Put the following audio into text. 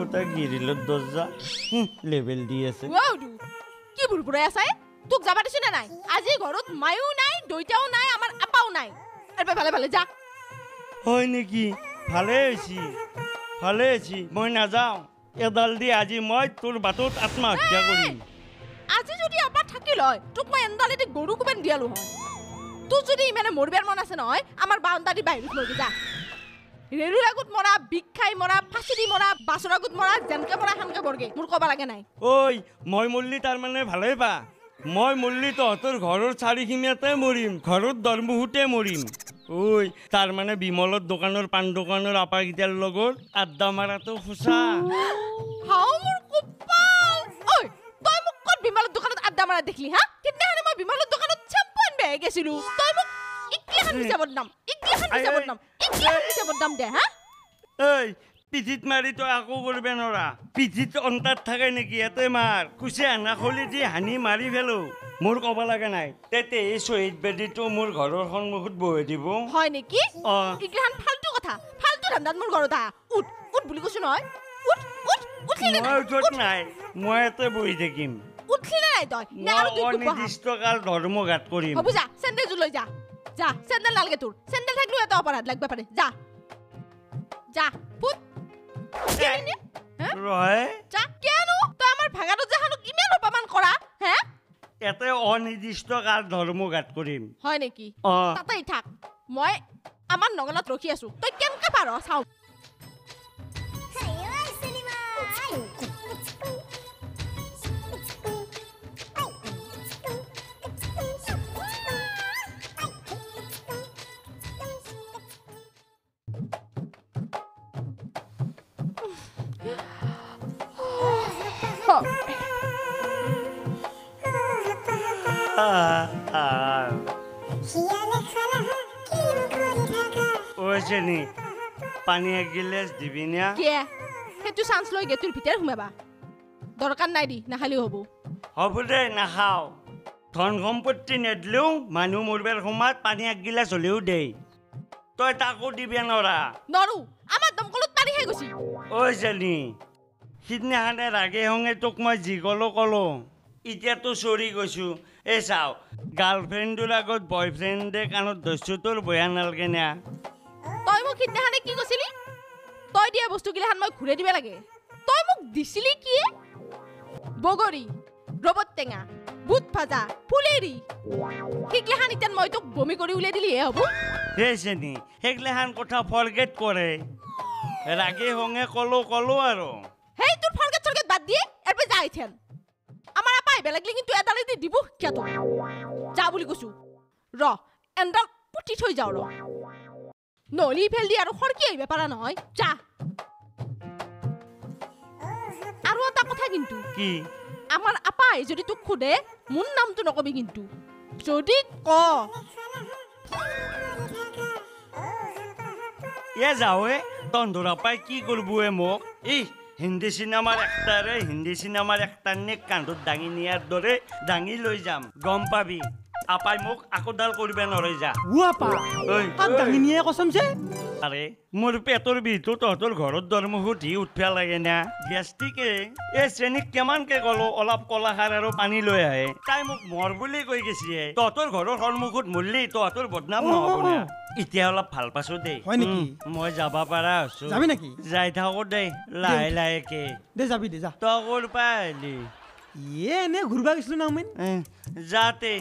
ফুটা গিৰিলত দৰ্জা লেবেল দি আছে। কি বুৰবুৰাই আছাই? তোক যাবা দিছো নে নাই? আজি ঘৰত মায়ো নাই, দৈতাও নাই, আমাৰ আপাও নাই। আৰে ভালে ভালে যা। হয় নেকি? ভালে হৈছে, ভালে হৈছে। মই নাযাওঁ। এডাল দি আজি মই তোৰ বাটত আত্মহত্যা কৰিম। আজি যদি আপা থাকিল হয় তোক মই এণ্ডালেদি গৰু কোবেন দিয়ালো হয়। তোৰ যদি ইমানে মৰিবাৰ মন আছে নহয়, আমাৰ বাউণ্ডাৰী বাহিৰত মৰি যা। ৰেলুৰ আগত মৰা, বিষ খাই মৰা, ফাঁচি দি মৰা, বাছৰ আগত মৰা, যেনকে মৰা সেনকে মৰগে, মোৰ ক'ব লাগে নাই। ঐ মই মৰলি তাৰমানে ভালেই পা। মই মৰলি তহঁতৰ ঘৰৰ চাৰিসীমাতে মৰিম, ঘৰৰ দৰমুহুতে মৰিম। ঐ তাৰমানে বিমলৰ দোকানৰ পাণ দোকানৰ আপাকেইটাৰ লগত আড্ডা মাৰাটো সঁচা। হাও মোৰ কপাল। ঐ তই মোক ক'ত বিমলৰ দোকানত আড্ডা মাৰা দেখিলি? হা, সিদিনাখনে মই বিমলৰ দোকানত চেম্পু আনবাহে গেছিলো। তই মোক ইগিলাখান মিছা বদনাম, ইগিলাখান মিছা বদনাম, ইগিলাখান মিছা বদনাম দে। হা, ঐ পিঠিত মাৰি তই আকৌ কৰিব নৰা। পিঠিত অন্তাত থাকে নেকি? ইয়াতে মাৰ কুচি হানা খলি দি হানি মাৰি ফেলো। মোৰ ক'ব লগা নাই। তেতে এই শ্বহীদ বেদীটো মোৰ ঘৰৰ সন্মুখত বহি দিব। হয় নেকি? ইগিলাখান ফাল্টু কথা, ফাল্টু ধান্দাত মোৰ ঘৰত আহা। উঠ উঠ বুলি কৈছো নহয়। উঠ উঠ, উঠলি নে নাই? উঠত নাই, মই ইয়াতে বহি থাকিম। উঠলি নে নাই তই? নে আৰু দুই কোব বহা? অনিৰ্দিষ্টকাল ধৰ্মঘাট কৰিম। হ'ব যা, চেন্দেলযোৰ লৈ যা। যা, চেন্দেল নালাগে তোৰ। চেন্দেল থাকিলেও এটা অপৰাধ লাগব পাৰে। যা যা, পুত। যা, কিয়নো তই আমাৰ ভাগাটোত যে ইমান অপমান কৰা? হে, ইয়াতে অনিৰ্দিষ্টকাল ধৰ্মঘাট কৰিম। হয় নেকি? তাতেই থাক, মই আমাৰ নগনাত ৰখি আছো। তই কেনেকে পাৰ চাওঁ। পানী এগিলাচ দিবি না? কিয়? সেইটো চান্স লৈ গেটটোৰ ভিতৰত সোমাবা। দৰকাৰ নাই, দি নাখালেও হ'ব। হ'ব দে, নাখাওঁ। ধন সম্পত্তি নেদিলেও মানুহ মৰিবাৰ সময়ত পানী এগিলাচ হ'লেও দেই। তই তাকো দিবি নৰা? নৰো, আমাৰ দমকলত পানী খাই গৈছি। ঐ জেনী, সিদিনাখনে ৰাগে সঙে তোক মই যি ক'লো ক'লো, এতিয়াতো চৰি গৈছো। এই চাওঁ, গাৰ্লফ্ৰেণ্ডৰ আগত বয়ফ্ৰেণ্ডে কাণত ধৰছো, তোৰ বয়া নালাগে না? তই মোক সিদিনাখনে কি কৈছিলি? তই দিয়া বস্তুগিলাখান মই ঘূৰাই দিব লাগে। তই মোক দিছিলি কি? বগৰী, ৰবত টেঙা, বুট ভাজা, ফুলেৰি, সেইগিলাখান এতিয়া মই তোক বমি কৰি উলিয়াই দিলিহে হ'ব? সেই চেনি, সেইগিলাখান কথা ফৰগেট কৰে। ৰাগে সঙে ক'লো ক'লো আৰু। সেই তোৰ ফৰগেট চৰগেট বাদ দিয়ে, ইয়াৰ পৰা যা এথেন। আমাৰ আপা আহিব লাগিলে কিন্তু এডালে দি দিব শিক্ষা তোক। যা বুলি কৈছো। ৰ, এণ্ডাল পুতি থৈ যাওঁ ৰ, নহ'লে ইফাল দি আৰু সৰকি আহিব পাৰা নহয়। যা। আৰু এটা কথা কিন্তু। কি? আমাৰ আপাই যদি তোক সোধে মোৰ নামটো নকবি কিন্তু। যদি ক এ যাওৱে, তন্ধৰ আপাই কি কৰবো এ মোক? ই হিন্দী চিনেমাৰ একটাৰে হিন্দী চিনেমাৰ একটাৰ নে কান্ধত দাঙি নিয়াৰ দৰে দাঙি লৈ যাম, গম পাবি। আপাই মোক আকোডাল কৰিব নৰে। যা। দাঙি নিয়ে কচমছে। আৰে মোৰ পেটৰ বিষটো তহঁতৰ ঘৰত দৰমুখত দি উঠবা লাগে না? গেষ্টিকে। এই শ্ৰেণীক কিমানকে ক'লো অলপ কলাখাৰ আৰু পানী লৈ আহে, তাই মোক মৰ বুলি কৈ গৈছে। তহঁতৰ ঘৰৰ সন্মুখত মৰলি তহঁতৰ বদনাম নহ'ব না? এতিয়া অলপ ভাল পাইছো দেই। হয় নেকি? মই যাব পাৰা আছো। যাবি নেকি? যাই থাকো দেই, লাহে লাহেকে। দে যাবি দে, যা। তই ক'ৰ পৰা আহিলি? এ এনে ঘূৰিব গৈছিলো না মই। যাতে।